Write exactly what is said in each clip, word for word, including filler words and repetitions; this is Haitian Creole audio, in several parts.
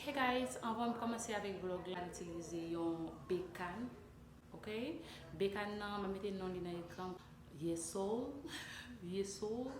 Hey guys, anvan m kòmanse avèk vlog la, m itilize yon bekàn, ok? Bekàn nan, m ap mete non li nan ekran. Yesoul, Yesoul.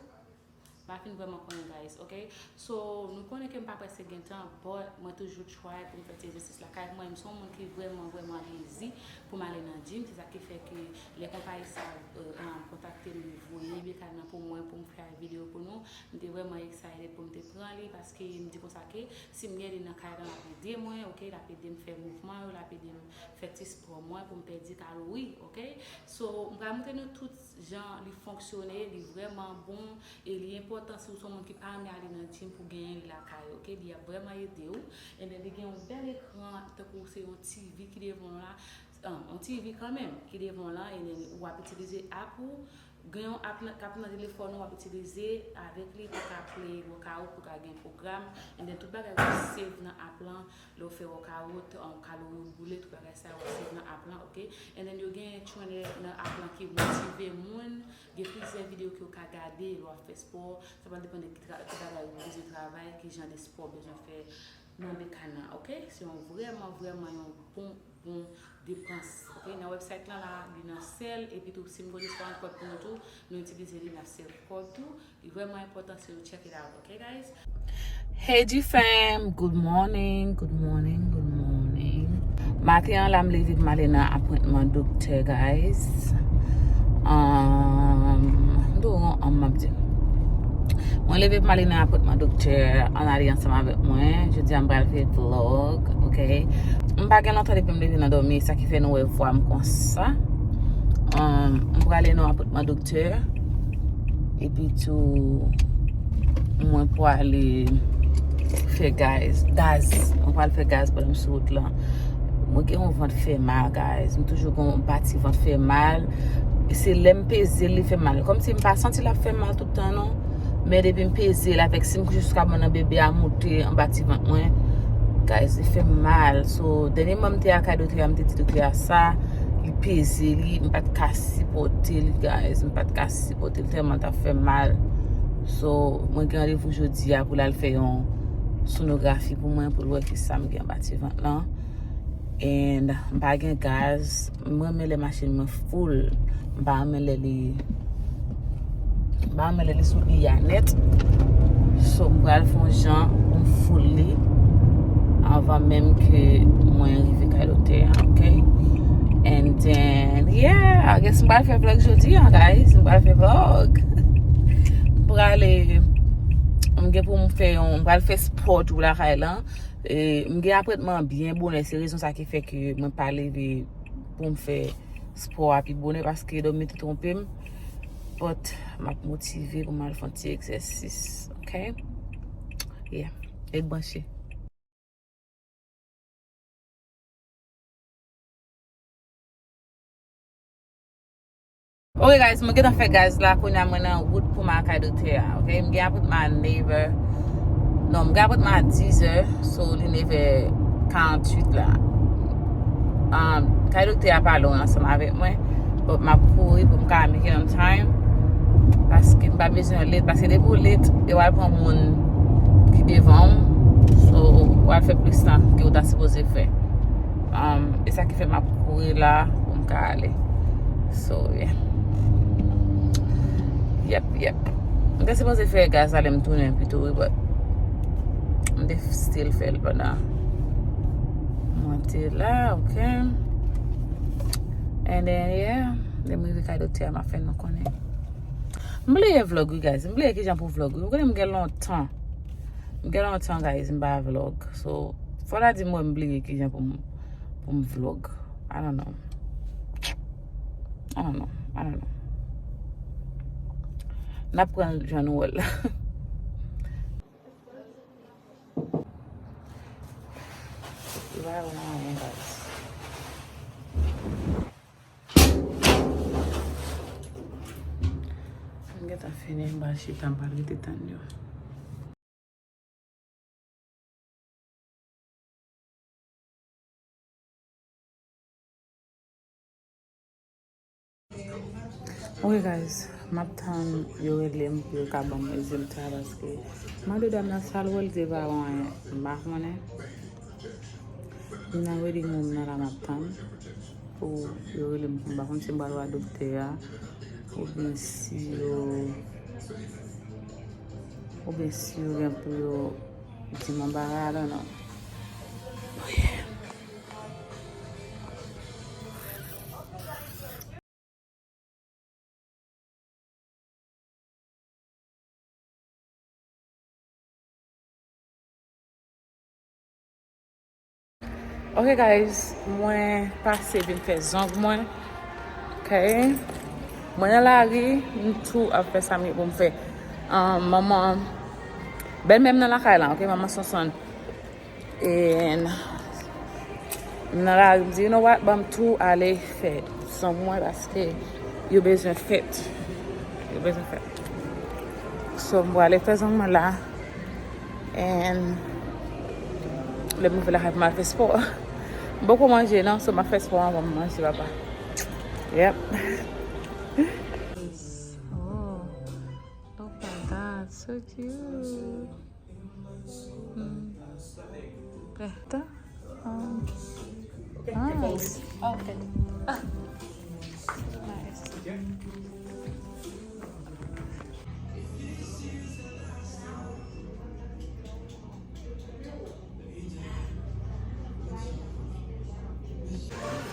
M pa fin vrèman konnen, guys, ok? So, nou konnen ke m pa prèske gen tan, but mwen toujou try pou m fè ti egzèsis lakay mwen. M se yon moun ki vrèman, vrèman lezi pou m ale nan gym. Se sa ki fè ke lè konpayi sa, euh, euh, kontakte m, voye bekàn nan pou mwen, pou m fè videyo pou nou, m te vrèman excited pou m te pran li, paske m di konsa ke si m gen li nan kay lan, l ap ede mwen, ok? L ap ede m fè mouvman yo, l ap ede m fè ti spò mwen pou m pèdi kalori, ok? So, m pral montre nou tout jan li fonksyone, li vrèman bon, e li enpòtan si w se yon moun ki pa renmen ale nan gym pou genyen li lakay ou, ok? Li ap vrèman ede w. And then, li gen yon bèl ekran, tankou se yon T V ki devan w la, ah, yon T V kanmenm ki devan w la, and then w ap itilize app ou, gen yon app nan, k ap nan telefòn ou, w ap itilize avèk li pou ka play workout, pou ka gen pwogram, and then tout bagay ou save nan app lan, lè w fè workout, um, kalori ou boule, tout bagay sa yo save nan app lan, ok? And then yo gen trainer nan app lan ki motive moun, gen plizyè videyo ke w ka gade lè w ap fè spò, sa va depann de ki tra-, ki bagay ou bezwen travay, ki jan de spò w bezwen fè nan bekàn nan, ok? Se yon vrèman, vrèman yon bon, bon depans, ok? Nan website lan la, li nan sale, epi tou, si m gon discount code pou nou tou, nou itilize li nan sale code tou. Li vrèman enpòtan, so check it out, ok, guys? Hey, G fam, good morning, good morning, good morning. Maten an la, m leve pou m ale nan apwentman doktè, guys. Um, m te yon anm m ap di. Mwen leve pou m ale nan apwentman doktè, ann ale ansanm avèk mwen. Jodi a, m pral fè vlog, ok? M pa gen lontan depi m leve nan dòmi, sa ki fè nou wè vwa m konsa. Um, m prale nan apwentman doktè. Epi tou, mwen pwale fè gaz. Gaz. Mwen pwale fè gaz pandan m sou wout lan. Mwen gen yon vant fè mal, guys. M toujou gen yon pati vant fè mal. Se lè m peze l, li fè mal. Kòmsi m pa santi l ap fè mal tout tan, non. Men depi m peze l avèk, si m kouche sou kabann nan, bebe a moute anba ti vant mwen. Guys, li fè m mal. So, dènyèman m te al kay doktè a, m te di doktè a sa, li peze li, m pa t ka sipòte li, guys. M pa t ka sipòte li tèlman l t ap fè m mal. So, mwen gen randevou jodi a pou l al fè yon sonografi pou mwen, pou l wè kisa m gen anba ti vant lan. And m pa gen gaz. M renmen lè machin mwen full. M pa renmen lè li, m pa renmen lè li sou li a nèt. So, m pral fè yon jan pou m full li anvan menm ke mwen rive kay doktè a, ok? And then, yeah, I guess m pral fè vlog jodi a, guys. M pral fè vlog. M prale, m gen pou m fè yon, m pral fè spò tou lakay lan. E, m gen apwentman byen bonè, se rezon sa ki fè ke mwen pa leve pou m fè spò a pi bonè, paske dòmi te twonpe m. But, m ap motive pou m al fè yon ti egzèsis, ok? Yeah, ret branche. Ok, guys, mwen gentan fè gaz la, kounye a mwen nan wout pou m al kay doktè a, ok? M gen apwentman a nèf è. Non, m gen apwentman a dis è, so li nèf è karanntuit la. Um, kay doktè a pa lwen ansanm avèk mwen, but m ap kouri pou m ka make it on time, paske m pa bezwen late, paske depi w late, yo al pran moun ki devan w, so, w al fè plis tan ke w ta sipoze fè. Um, e sa ki fè m ap kouri la pou m ka ale. So, yeah. Yep, yep. M te sipoze fè gaz la lè m tounen pito, wi, but m te still fè l pandan mwen te la, ok? And then, yeah, lè m rive kay doktè a, m ap fè nou konnen. M bliye vlog, wi, guys. M bliye kijan pou vlog, wi. Ou konnen m gen lontan. M gen lontan, guys, m pa vlog. So, fò ta di m wè m bliye kijan pou m, pou m vlog. I don't know. I don't know. I don't know. N ap pran l jan nou wè l la. Li pa wè anyen, guys. M gentan fini, m pral chita, m pral rete tann yo. Ok, guys, m ap tann yo rele m pou yo ka ban m rezilta, paske mande dam nan sa l wè, li te pa wè anyen. M pa konnen. M nan waiting room nan la, m ap tann pou yo rele m. M pa konn si m pral wè doktè a, oubyen si yo, oubyen si yo gen pou yo di m yon bagay, I don't know. Ok guys, mwen pase vin fè zong mwen. Ok. Mwen nan lari, m tou ap fè sa m gen pou m fè. Um, manman, bèlmè m nan lakay la, ok, manman Sonson. And m nan lari, m di, you know what, ban m tou ale fè zong mwen paske yo bezwen fèt. Yo bezwen fèt. So, m prale fè zong mwen la. And lè m rive lakay pou m al fè spò. M poko manje non, so m ap fè spò anvan m manje, papa. Yep. Oh, look at that, so cute. Hmm. Eh, ta, um, nice. Okay. Ah. Nice.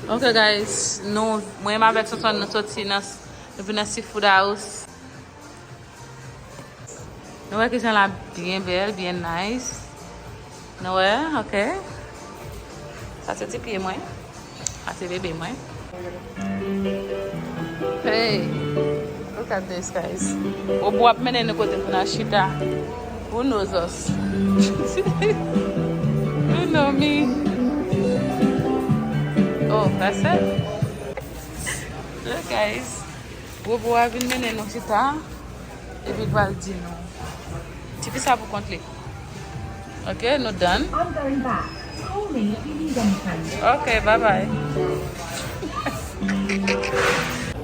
Ok guys, nou, mwen menm avèk Sonson nou soti nan, nou vin nan Seafood House. Nou wè kijan la byen bèl, byen nice. Nou wè, ok. Sa se ti pye mwen. Sa se bebe mwen. Hey, look at this, guys. Bobo ap mennen nou kote pou n al chita. Who knows us? Who know me? Oh, that's it. Look, guys. Bobo a vin mennen nou chita. Epi l pral di nou. Tifi sa pou kont li. Ok, nou done. I'm going back. Call me if you need anything. Ok, bye bye.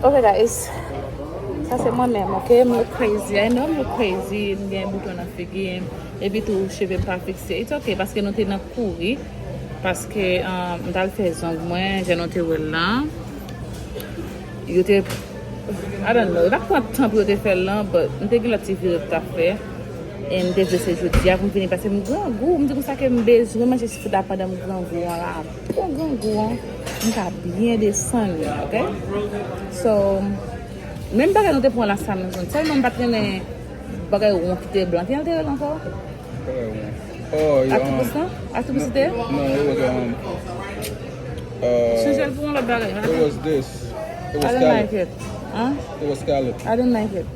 Ok, guys. Sa se mwen menm, ok? M look crazy. I know m look crazy. M gen bouton nan figi m. Epi tou, cheve m pa fikse. It's ok, paske nou te nan kouri. Paske, um, m t al fè zong mwen, jan nou te wè l lan. Yo te, I don't know, yo t ap pran tan pou yo te fè l lan, but m te gen lòt ti vire pou m t ap fè. E m te di se jodi a pou m vini, paske m grangou. M di konsa ke m bezwen manje seafood la pandan m grangou an la. Bon grangou an, m ka byen desann li, ok? So, menm bagay nou te pran la sa menm zòn. Sèlman m pa t renmen bagay won ki te blan. Kijan l te rele ankò? Bagay won. Oh, yeah, um, Atibis lan? Atibis te? No, it was, um, uh, Chanje l pou yon lòt bagay. It was this. It was scallop. I didn't like it. Huh? It was scallop. I didn't like it.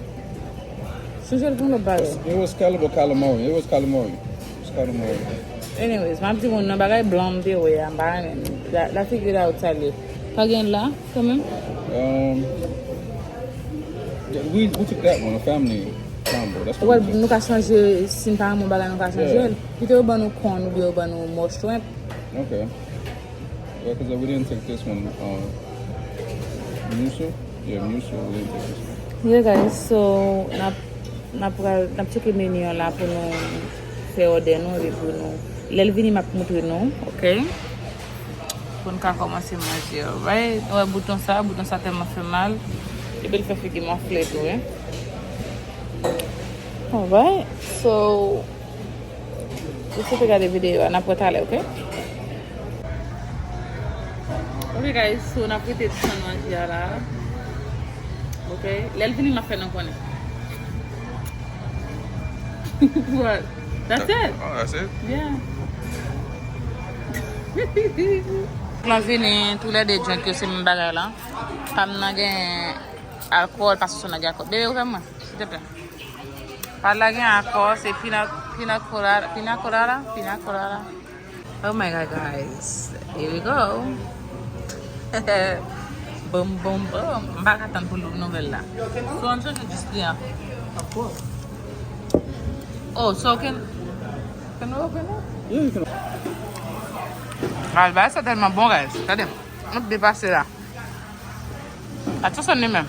Chanje l pou yon lòt bagay. It was scallop or calamari. It was calamari. It was calamari. Anyways, m ap di moun nan bagay blan m te wè a, m pa renmen. La, la figure it out sa l ye. Pa gen la, kanmenm? Um, yeah, we, we took that one, a family combo. That's what we took. Nou ka chanje, si n pa renmen yon bagay, nou ka chanje l. Yeah. Pito yo ban nou kòn oubyen yo ban nou more shrimp. Okay. Yeah, 'cause we didn't take this one. Um, musu? Yeah, musu, we didn't take this one. Yeah, guys, so, n ap, n ap pral, n ap tcheke meni an la pou nou fè òdè nou, epi pou nou, lè l vini, m ap montre nou, ok? Pou n ka kòmanse manje, alright? Ou wè bouton sa, bouton sa tèlman fè mal. Epi l fè figi m anfle tou, wi. Alright, so, Jis te gade videyo a, n ap wè talè, ok? Ok, guys, so n ap rete tann manje a la. Ok? Lè l vini, m ap fè nou konnen. What? That's it? Oh, that's it? Yeah. Lan vini, toulède drink yo se menm bagay la. Pa m nan gen alkòl, pa Sonson nan gen alkòl. Bebe, ouvè mwen, silteplè. Pal la gen akò, se pina, pina colada, pina colada, pina colada. Oh my God, guys. Here we go. Boom, boom, boom. M pa ka tann pou l ouvri nouvèl la. So, ann chanje jis li an. Of course. Oh, so can, can we open it? Yeah, you can. Al, bagay sa tèlman bon, guys. Gade. M ap depase la. Attention li menm.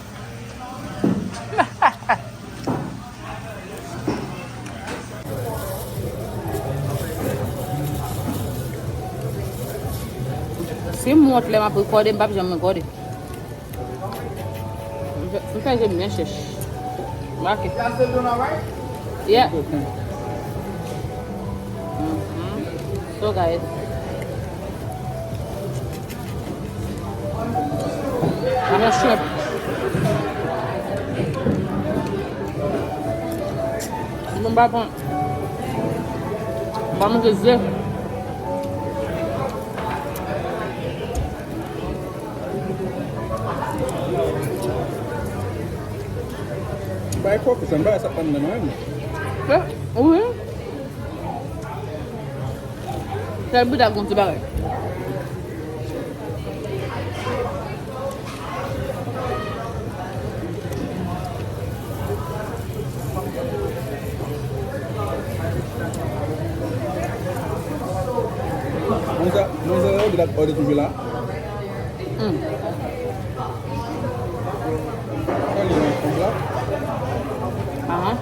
Si m wont lè m ap rekòde, m p ap janm rekòde. M fè, m fè je m byen chèch. Make. Yeah. Mhm. So, guys. Avè shrimp. Mwen m pa pran. M pa manje ze. Bay kòk, sa m bay sa pa m nan menm. Eh, wi. Sèl bouda gon ti bagay. Manzè, manzè yo, li ap òde toujou la. Hmm. Sa li nan fon la? Ahan.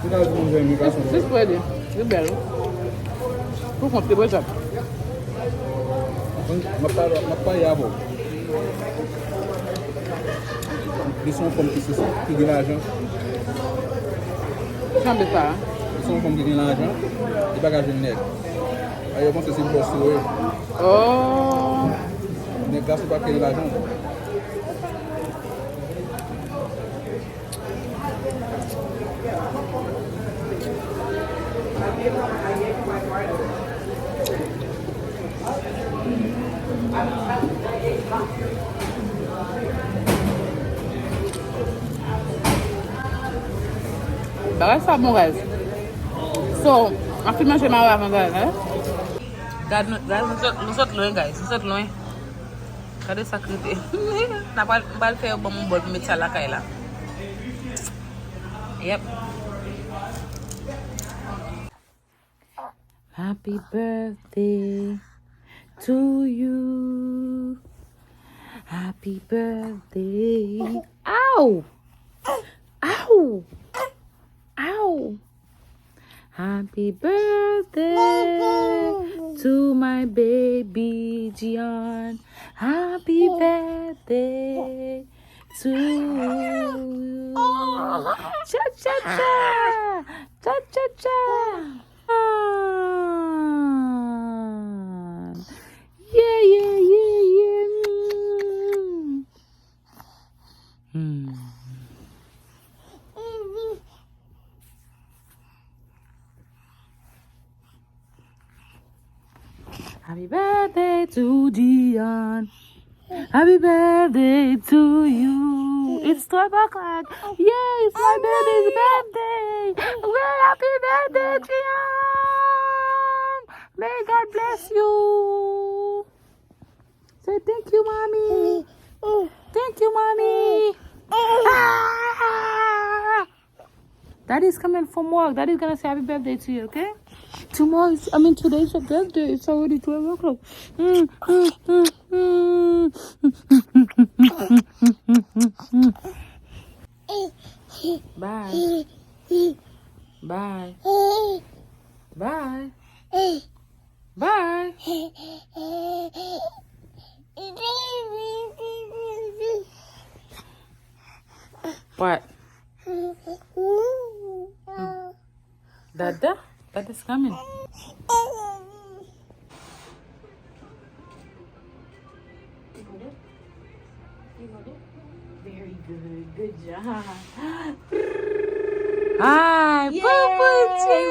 Li ka di manzè renmen gason. Sis, sis, li bèl. Pou kont li, pou sa. M ap pale, m ap pale avè w. Li se yon fanm ki sousou, ki gen lajan. Sanble sa. Li se yon fanm ki gen lajan, li pa ka jwenn nèg. A yo panse se bòs yo ye. Oh. Nèg la se pa gen lajan. Bagay sa bon, guys. So, ap fin manje mare avan, guys, hein? Gad nou, guys, nou sot, nou sot lwen, guys. Nou sot lwen. Gade sa k rete. N a pral, m pral fè yo ban m yon bòl pou met sa lakay la. Yep. Happy birthday to you. Happy birthday. Ow! Ow! Ow! Happy birthday to my baby Gian. Happy birthday to you. Cha, cha, cha. Cha, cha, cha. Yeah, yeah, yeah, yeah. Mm. Mm. Happy birthday to Dion. Happy birthday to you. It's twelve o'clock. Yay, it's my baby's birthday. Well, happy birthday, Dion. May God bless you. Say thank you, mommy. Thank you, mommy. Ah! Daddy's coming from work. Daddy's gonna say happy birthday to you, okay? Tomorrow is, I mean, today is your birthday. It's already twelve o'clock. Mm, mm, mm, mm. Bye. Bye. Bye. Bye. What? Hmm. Dada? Dada's coming. Very good. Good job. Hi, yay! Poo Poo Chin.